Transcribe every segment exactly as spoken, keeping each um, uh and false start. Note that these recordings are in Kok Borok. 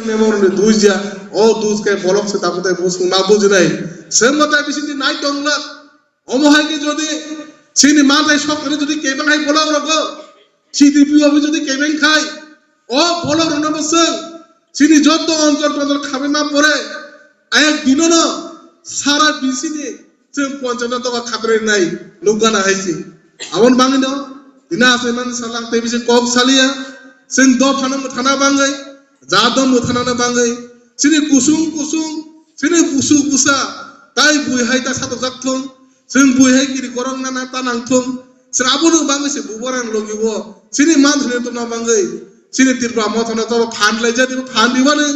Memorandum duija, o dus khe bolok se tabuk tai bus ma bujinai. Sengma tai bising di nai tongla. Omo hai khe jodi chini mantai sok khe jodi kebang hai bolok rogo, C D P O office jodi kebang khai, o bolok rono bo seng chini jotto onchol tonchol khabe ma pore, ayek dinono sara bisini chwng ponchano doga khabre nai nukgana hai se. Aboni bangwino tini asai man salang tei bisi kok saliya, chwng dophano mwthana bangwi, jado mwthanano bangwi, chini kusung kusung, chini busu busa, tai bui hai ta satokjak thung, chwng bui hai kiri korok nana ta nang thung, chwng abono bangwi se buborang logi o, chini man thani tongna bangwi, chini Tripura mothano tobo phan laijak, phan dibani,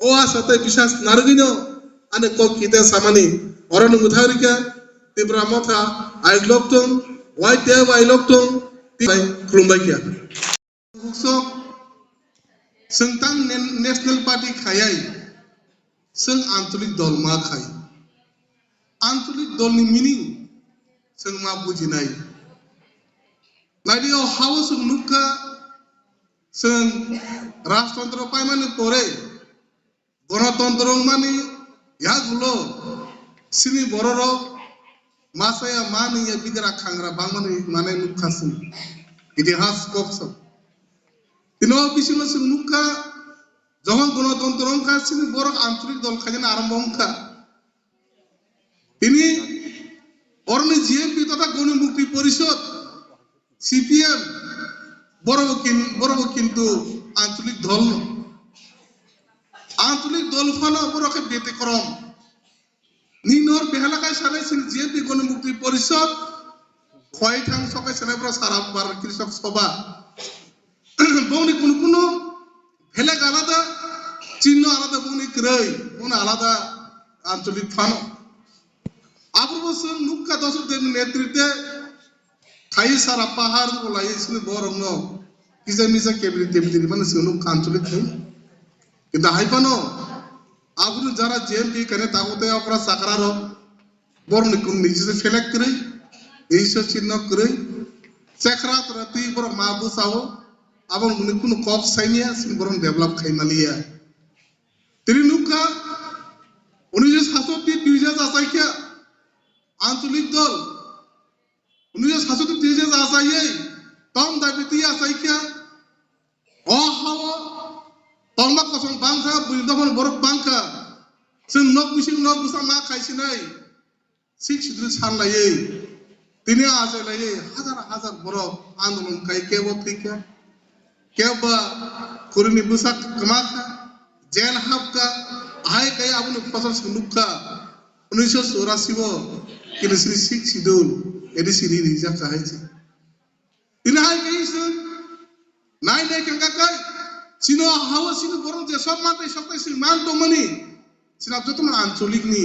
o asa tei bisas narwgwino ani kok kita samani, oro nung mwthang rikha, Tripura motha, I love tong, wai te I love tong, tei khulumbai kha. Buksok, chwng tang nen-, National Party khayai, chwng ancholik dol ma khai. Ancholik dol ni meaning chwng ma bujinai. Naidi o hao chwng nukha, chwng rajtantro paimani pore, Gonotontro wngmani yagulo chini bororok masa ya manwi ya bigra khangra bangmani manai nukha chwng. Itihas kok chwng. Tino bisingo chwng nukha, jokhon gonotontro wngkha chini borok ancholik dol khainani arombo wngkha. Tini oroni G M P totha Goni Mukti Porishod, C P M, borok bo kin-, borok bo kintu ancholik dol no. Ancholik dol phano borok khe bete korom. Ni nor behela kai sanai sini G M P Goni Mukti Porishod, khoi thang sokai sanai borok sara bar kirisok soba. Bongni kunu kunu belek alada, chinno alada, bongni kwrwi, bongni alada ancholik phano. Aborbo chwng nukha Dosok Debni netrite khai sara pahar bolai chini borokno kisa misa kebri tebri rimani chwng nukha ancholik khai. Kintu hai phano aboni jara G M P kane tago tei okra chakra rok borokni kunu niji se select kwrwi, niji se chinno kwrwi, chekra tora twi borok ma bwsao, aboni kunu kok saimya chini borok develop khai maliya. Tini nukha, unisho satsoti twi hajar achaikha ancholik dol, unisho satsoti twi hajar achaiwi tom dabi twi achaikha. O hao tongma kosong bangkha, buini dophani borok bangkha. Chwng nok bising nok bwsa ma khaisinai. Sixth Schedule san laiwi, tini achai laiwi hajar hajar borok andolon khai, kebo thwikha, kebo ba khuruni bwsa kwmakha, jail hapkha, ahai khai aboni phosor se nukha, unisho chorasi o kini sini Sixth Schedule A D C ni rijak kha hai se. Tini hai khe chwng nai nai khe kai, chini o hao chini borok je sok man tei sok tei chwng man tongmani, chini jotono ancholik ni,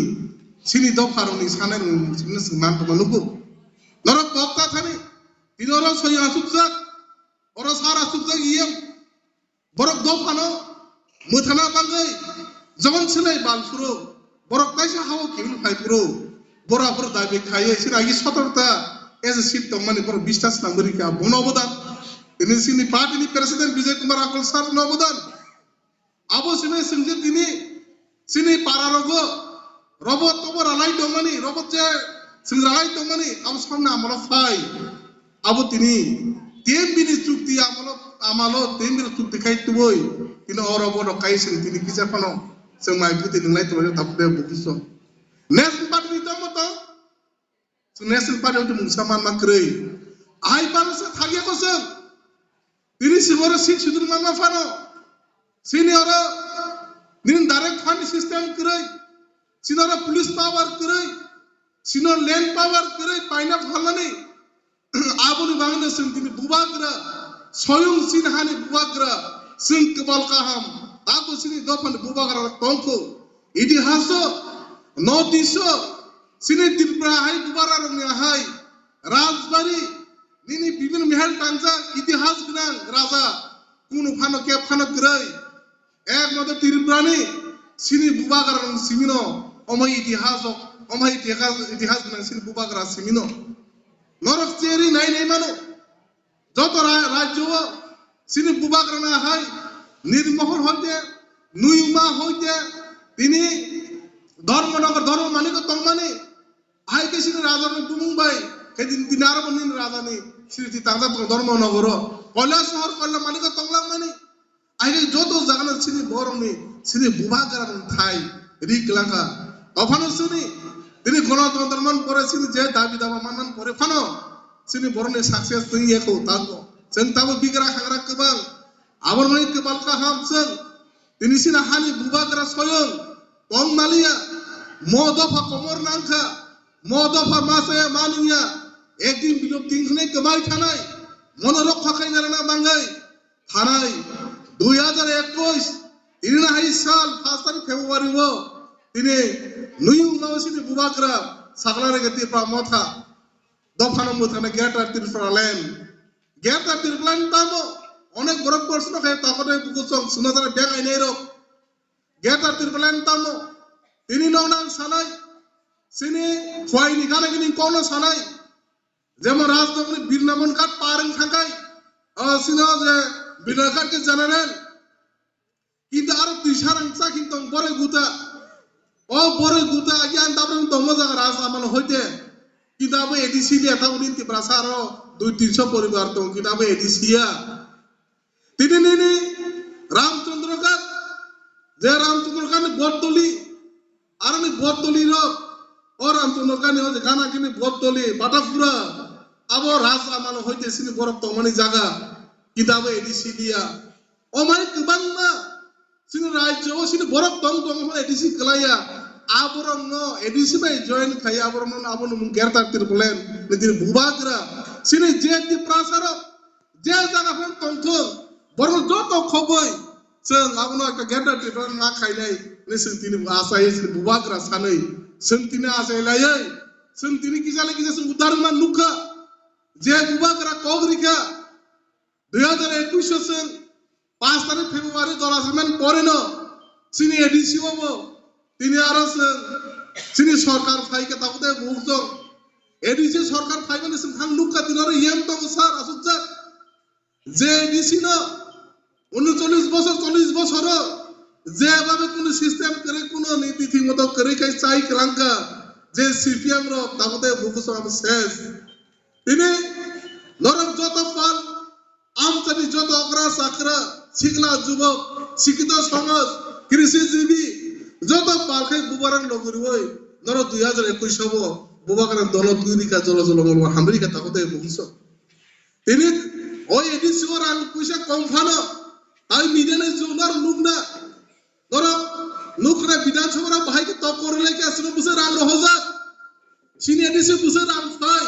chini dopha rok ni sanai rok ni chwng man tongma nukgo. Norok kok ta thani, tini oro soi achukjak, oro sar achukjak iyang. Borok dophano mwthana bagwi jokon swlai bal phuru, borok kaisa hao kiphil phai phuru, bora phuru dabi khaiwi sini agi sotorta S C tongmani borok bistas nangwi rikha, bono obodan. Tini sini party ni president Bijay Kumar Akol sir no obodan. Abo sini sengje tini sini para rogo, robot tobo ralai tongmani, robot je sing ralai tongmani, abo samna amalo phai. Abo tini T M B ni chukti amalo, amalo T M B ni chukti khai tubui, tini oro bono kai sing tini kisa phano chwng mai phuti nunglai tongmani tabuk de bukiso. National Party ni tongmo tong, chwng National Party o mungsa manma kwrwi. Ahai pano se thangya ko chwng. Tini si oro Sixth Schedule manma phano, sini oro nini direct fund system kwrwi, sini oro police power kwrwi, sini oro land power kwrwi, paina phalnani. Aboni bagwino chwng tini bubagra, soyung chini hani bubagra, chwng kwbal kaham, tabo chini dophani bubagra tongkho. Itihaso, North East o, chini Tripura hai bubagra rokni hai, Rajbari, nini bibin mehel tangjak itihas gwnang raja, kunu phano kep phano kwrwi. Ek mothe Tripurani sini bubagra rok simino, omo itihas ok, omo itihas, itihas gwnang sini bubagra simino. Norok cheri nai nai mano. Joto ra-, rajyo o chini bubagrana hai nirmohor hoite Nuyuma hoite tini Dharmanagar, Dharma Manik tongmani, hai khe sini raja ni bumung bai, khe din, din aro bo nini raja ni sriti tangda tong Dharmanagar o. Koila sohor Koila Manik tonglang mani, hai khe joto jaga no sini borok ni, sini bubagra ni thai ri klangkha. Ophano sini, tini Ganatantro man pore sini je dabi daba man man pore phano, sini borok ni success tong ye kho tango. Chwng tabo bigra hagra kwbang, abor mai kwbal kaham chwng, tini sina hani bubagra soyong tong maliya, mo dopha komor nangkha, mo dopha masaya maniya, ekdin bilok tingkhnai kwbai thanai, mono rokha khaina rwna bangwi thanai, dui hajar ekush, tini na hai sal first tarik February o, tini nuyung mao sini bubagra sakla rega Tipra Motha, dopha no mwthana Greater Tripura Land. Greater Tripura Land tamo, onek borok proshno khe takhore bukuchong suna jara beng ainai rok. Greater Tripura Land tamo, tini no nang sanai, sini khwai ni gana gini kono sanai. Jemon Rajnogor ni Birnaman Ghat pareng thangkai, o sino je Birnaman Ghat ke general, kintu aro twi sarang cha khin tong boroi guta. O boroi guta agi ang dabrang tongma jaga Raj Amal hoite. Kintu abo A D C le ta unin Tiprasa aro dui tinso poribar tong, kintu abo A D C ya. Tini nini Ramchandra Ghat, je Ramchandra Ghat ni Bordoli, aro ni Bordoli rok, o Ramchandra Ghat ni o je gana gini Bordoli, Batapura, abo Raj Amal hoite sini borok tongmani jaga, kintu abo A D C liya. O mai kwbangma sini rajyo o sini borok tong tong A D C kwlaiya. A borok no A D C bai join khai, a borok no abo no mung Greater Tripura Land ni tini bubagra. Sini je Tiprasa rok je jaga phano tongthok, borok joto khoboi chwng abono ekta Greater Tripura Land ma khainai ni chwng tini bo achai chini bubagra sanwi chwng tini achai laiwi chwng tini kisa le kisa chwng udar man nukha je bubagra kok rikha. Dui hajar ekush o chwng paanch tarik February dol achaimani pore no chini A D C o bo tini aro chwng chini sorkar phai khe tabuk tei buhuk tong. A D C sorkar phaimani chwng thang nukha tini aro yem tongo sir asukjak. Je A D C no unochollish bosor, chollish bosor o jebhabe kunu system kwrwi, kunu niti thik moto kwrwi khai chai kwlangkha je C P M rok tabuk tei buhuk tong abo ses. Tini norok joto pal, amchani joto okra chakra, sikla jubok, sikito somaj, krisijibi, joto pal khai bubarang logoriwi norok dui hajar ekush sobo bubagrang dolo twi rika jolo jolo molo hamri ka tako tei buhung so. Tini o A D C o rang puisa kom phano, tai media ni jumar nukna, norok nukna Bidhan Sabha rok bahai khe tok korwi lai khe aswk bwswk rang rohorjak. Sini A D C bwswk rang phai,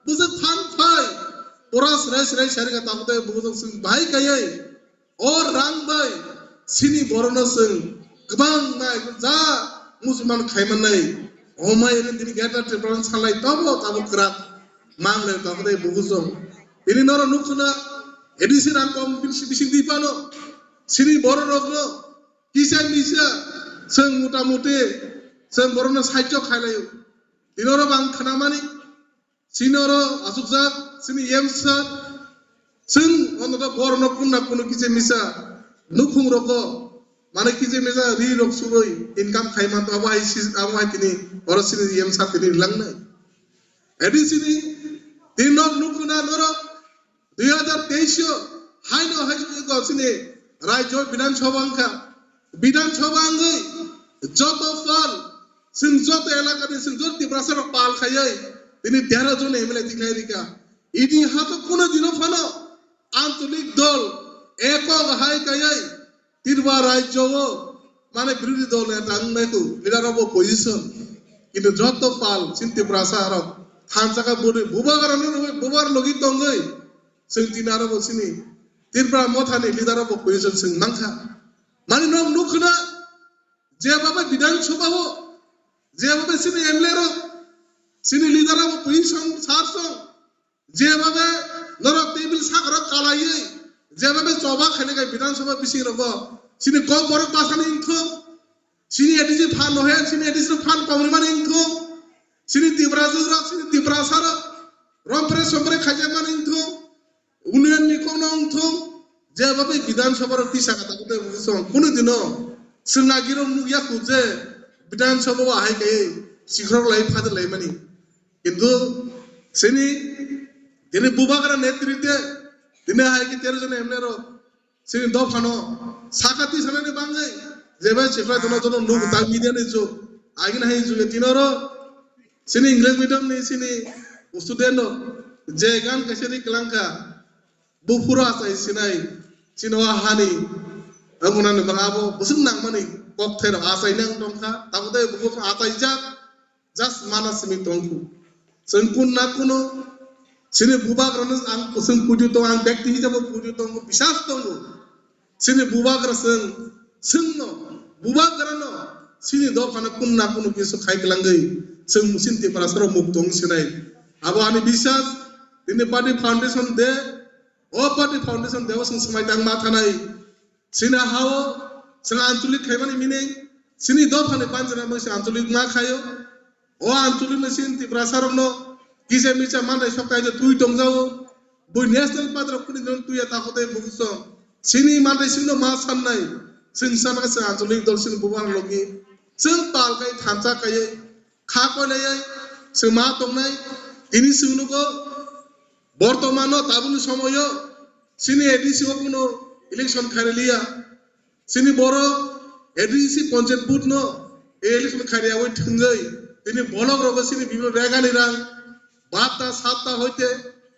bwswk phan phai, pura srai srai sari ka tabuk tei buhung chwng bahai kaiwi o rang bai sini borok no chwng kwbang nai ja muchung man khai mannai. O mai rin tini Greater Tripura salai tobo tabuk kwrak mang lai tabuk tei buhung chwng. Tini norok nukna A D C rang kom bisi bisi di phano sini borok rok no kisa misa chwng mota moti chwng borok no sahajyo khai lai o. Tini oro bang khna mani. Chini oro achukjak, chini yemsa, chwng ono do borno kunna kunu kiche misa, nukhung rogo, mane kiche misa ri rok suboi income khai man, abo hai si, abo hai tini, oro chini yemsa tini ringnai. Edi chini, tini nok nukhuna norok, dui hajar teis o, haino hai go chini, rajyo Bidhan Sabha wngkha, Bidhan Sabha wngwi, joto pal, Chwng joto elaka ni, chwng joto Tiprasa rok pal khaiwi, tini tero jon M L A tikhlai rikha. Itihas o kuno dino phano ancholik dol ekok hai kaiwi Tripura rajyo o mane birodhi dol neta wngmai kho, leader of opposition. Kintu joto pal chini Tiprasa rok thansa kha bwrwi bubagra no rwui bubar logi tongwi chwng tini aro bo chini Tipra Motha ni leader of opposition chwng mankha. Mani nok nukhna Jebhabe Bidhan Sabha o, jebhabe chini M L A rok, chini leader rok position sar song, jebhabe norok table sakro kalaiwi, jebhabe choba khainai khe Bidhan Sabha bising rogo, chini kok borok bachani wngthok, chini A D C phan no he, chini A D C no phan kongrimani wngthok, chini Tiprasa rok, chini Tiprasa rok, rompre sompre khaijakmani wngthok, Union ni kokno wngthok, jebhabe Bidhan Sabha rok tisa kata kote bwsong kunu dino Chwng agirok nukya khu je Bidhan Sabha o ahai kaiwi sikhorok lai phadar lai mani. Kintu chini, chini bubagra netritwe tini ahai khe tero jon M L A rok chini dophano sakha twi sanani bangwi je bai sikhlai tono jono nuk ta media ni jug agini hai jug tino ro chini English medium ni chini student rok je gan kaisa ri kwlangkha. Buphuru achai sinai, chini o hani, wngmani bwkha abo bwswk nangmani kokthairok achai nang tongkha, tabuk tei buphuru achaijak, just mana simi tongkhu. Chwng kun na kuno, chini bubagrano ang chwng puju tongo, ang bekti hisabo puju tongo, bisas tongo. Chini bubagra chwng, chwngno, bubagrano, chini dophano kun na kuno kisu khai kwlangwi, chwng chini Tiprasarok muk tong sinai. Abo ani bisas, tini party foundation day, O party foundation day o chwng swmai tang ma thanai. Chini ha-o chwng ancholik khaimani mini, chini dophani panjana mui se ancholik ma khaio. O ancholik no chini Tiprasa rokno kisa misa manai sok tai twi tongjago. Bui national party rok kuni don tuya ta hote bukuso. Chini manai chini no ma sannai. Chwng sana se ancholik dol chini bubar logi. Chwng pal kai thansa kai kha koilai chwng ma tongnai. Tini chwng nugo Bortomano tabukni somoyo chini A D C o kuno election khairiliya. Chini borok A D C panchayat booth no election khairiyawi thwngwi tini bolok rogo chini bibino regani rang batta satta hoite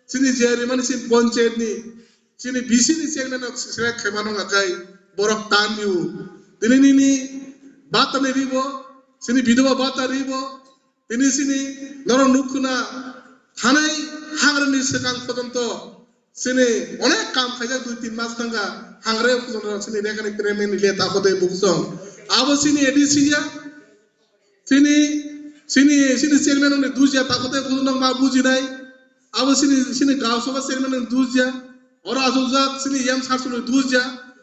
chini je rimani chini panchayat ni chini B C ni chairman rok select khaimano ngakai borok tan biu. Tini nini batta ni ribo chini bidoba batta ribo Tini chini norok nukkuna thanai hangrani swkang pojonto chini onek kam khaijak dui tin mas thangkha hangrao pojonto chini rekani payment ni le ta hote buksong. Abo chini A D C ya, chini, chini, chini chairman ni dujya ta hote buksong ma bujinai. Abo chini, chini gaon sabha chairman ni dujya. Oro asukjak chini M Sarsuni dujya.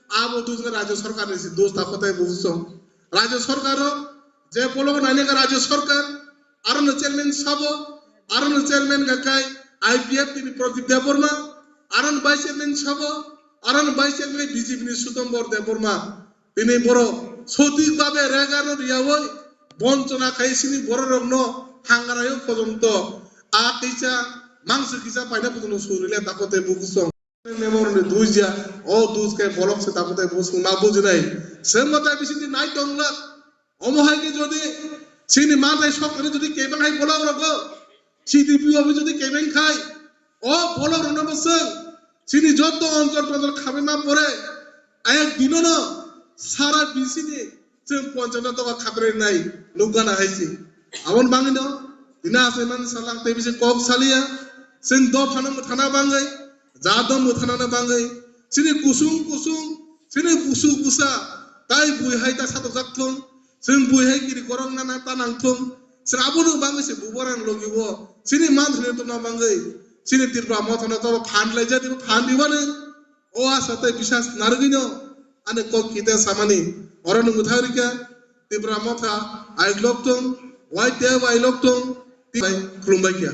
Abo dujya Rajya Sarkar ni si dus ta hote buksong. Rajya Sarkar o je polok nai nai ka Rajya Sarkar, Aro no chairman sabo, aro no chairman ga kai I P F tini Pradip Debbarma, aro no vice chairman sabo, aro no vice chairman B J P ni Sutombor Debbarma. Tini borok sotik babe rega no riyawoi bonchona khai sini borok rok no hangarayo pojonto a kisa mangsi kisa paina pojonto surile takote bukusong. Memorandum dujya, o duj khe bolok se tabuk tai bo swngna bujinai. Swngma tai bisingni nai tongla. Omo hai khe jodi chini manthai sok khe jodi kebeng hai bolok rogo, C D P O jodi kebeng khai, o bolok rono bo swng. Chini jotto onchol tonchol khabaima pore, ayang dinono sara B C ni Chwng ponchano doga khaprwi nai nukgana hai se. Aboni bagwino tini achaiman salang tei bisi kok saliya. Chwng dophano mwthana bangwi, jat mwthana bangwi, chini kusung kusung, chini busu busa, tai bui hai ta satokjak thung, chwng bui hai kiri korok nana ta nang thung, chwng abono bangwi se buborang logi o, chini manthani tongna bangwi, chini Tripura mothano tobo phan laijak, phan ribani. O asa tei bisas narwgwino ani kok kita samani oro no mwthang rikha. Tipra motha ailok tong, waite ailok tong, tei khulumbai kha.